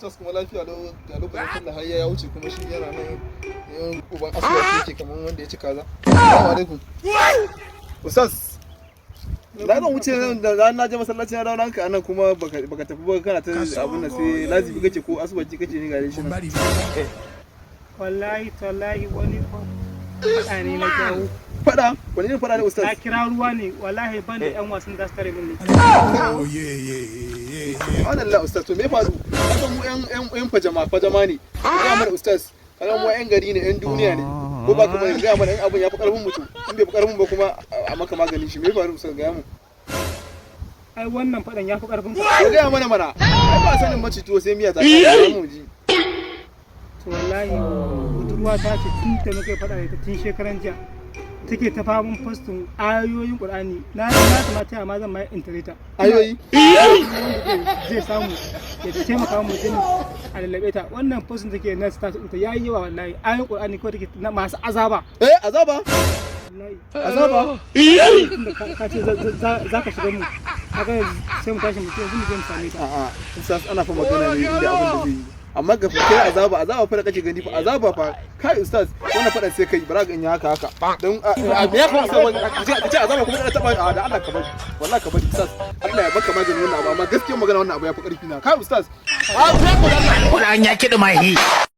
Ustaz kuma lafiya lau, ga lokacin sallah har ya wuce, kuma shi yana nan yan uban asuwaki yake kamar wanda ya ci kaza. Assalamu alaikum. Ustaz. Na zan wuce nan da na je masallaci, na dawo nanka anan kuma baka tafi ba, kana ta abun nan, sai lazimi kake ko asuwaki kake ne gare shi nan. Wallahi tallahi, wani faɗa ne na jawo. Fada? Wani irin fada ne, ustaz? Na kira ruwa ne wallahi, ban da yan wasan da su tare min ne. Subhanallah, ustaz, to me ya faru? Kasan mu yan fajama fajama ne. Ga mana, ustaz. Kaga mu yan gari ne, yan duniya ne. Ko ba ka bane? Ga mana in abun ya fi karfin mutum. In bai fi karfin ba kuma a maka maganin shi. Me ya faru, ustaz? Ga mu. Ai wannan faɗan ya fi ƙarfin ka. Ko ga mana mana. Ai ba sanin mace tuwo sai miya ta kare mu ji. To wallahi budurwa ta ce, tun da muka faɗa da ita tun shekaran jiya take ta famun posting ayoyin Qur'ani. Na kamata ma zan ma intareta. Ayoyi? Zai samu ya taimaka mu jin a lallabe ta. Wannan posting take na status ɗinta yayi yawa wallahi, ayoyin Qur'ani ko take na masu azaba. Eh, azaba? Wallahi. Azaba? Tunda ka ce za ka shiga mu haka, sai mu tashi mu ce yanzu mu je mu same ta. A'a, ustaz, ana fa magana ne inda abin da zai yi. Amma ga fa kai, azaba, azaba fa da kake gani fa, azaba fa. Kai ustaz, wannan fadan sai kai bara ga in yi haka haka. Don a me ya fa sai ka ce azaba kuma kana taba a da Allah ka bari. Wallahi ka bari, ustaz. Allah ya baka maganin wannan abu, amma gaskiyar magana wannan abu ya fi karfi na. Kai ustaz. A sai ku da Allah. Kuɗan ya kiɗi mahi.